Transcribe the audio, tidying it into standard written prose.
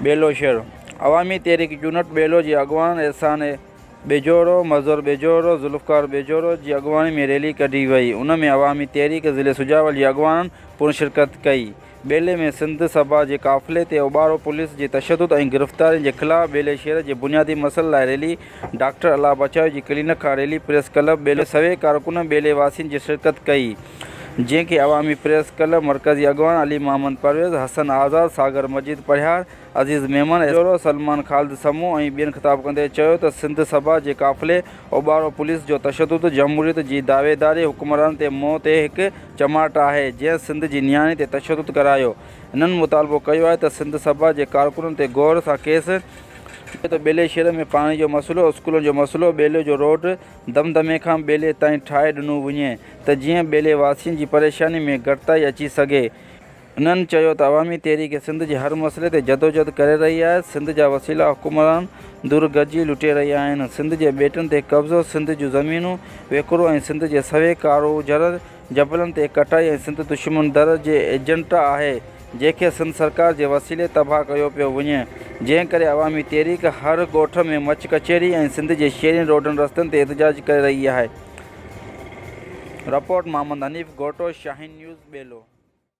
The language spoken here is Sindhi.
ٻيلو شهر، عوامي تحريڪ يونٽ ٻيلو جي اڳواڻن احسان ٻيجوڙو، مظهر ٻيجوڙو، ذوالفقار ٻيجوڙو جي اڳواڻي ۾ ريلي ڪڍي وئي، ان ۾ عوامي تحريڪ ضلعي سجاول جي اڳواڻن پڻ شرڪت ڪئي. ٻيلي ۾ سنڌ سڀا جي قافلي تي اوٻاڙو پوليس جي تشدد ۽ گرفتارين جي خلاف ٻيلي شهر جي بنيادي مسئلن لاء ريلي ڊاڪٽر الله بچايو جي ڪلينڪ کان ريلي پريس ڪلب ٻيلو ۾ سوين ڪارڪنن ٻيلي واسين جي شرڪت ڪئي جنهن کي عوامي پريس ڪلب مرڪزي اڳواڻ علي محمد پرويز، حسن آزاد، ساگر مجيد پرهيار، عزيز ميمڻ، جورو، سلمان خالد سمون ۽ ٻين خطاب ڪندي چيو ته سنڌ سڀا جي قافلي اوٻاڙو پوليس جو تشدد جمهوريت جي دعويداري حڪمرانن تي منهن تي هڪ چماٽ آهي جنهن سنڌ جي نياڻي تي تشدد ڪرايو هنن مطالبو ڪيو آهي ته سنڌ سڀا جي ڪارڪنن تي غور سان ڪيس ته ٻيلي شهر ۾ پاڻي جو مسئلو، اسڪولن جو مسئلو، ٻيلي جو روڊ دمدمي کان ٻيلي تائين ٺاهي ڏنو وڃي ته جيئن ٻيلي واسين جي پريشاني ۾ گهٽتائي اچي سگهي. انهن چيو ته عوامي تحريڪ سنڌ جي هر مسئلي تي جدوجهد ڪري رهي آهي، سنڌ جا وسيلا حڪمران ڌر گڏجي لٽي رهيا آهن، سنڌ جي ٻيٽن تي قبضو، سنڌ جون زمينون وڪرو ۽ سنڌ جي سوين ڪارونجهر جبلن تي ڪٽائي ۽ سنڌ دشمن ڌر جي ايجنٽا آهي جنهن کي سنڌ سرڪار جي وسيلي تباهه ڪيو پيو وڃي جنهن ڪري عوامي تحريڪ هر ڳوٺ ۾ مچ ڪچهري ۽ سنڌ جي شهرين روڊن رستن تي احتجاج ڪري رهي آهي. رپورٽ، محمد حنيف گهوٽو، شاهين نيوز، ٻيلو.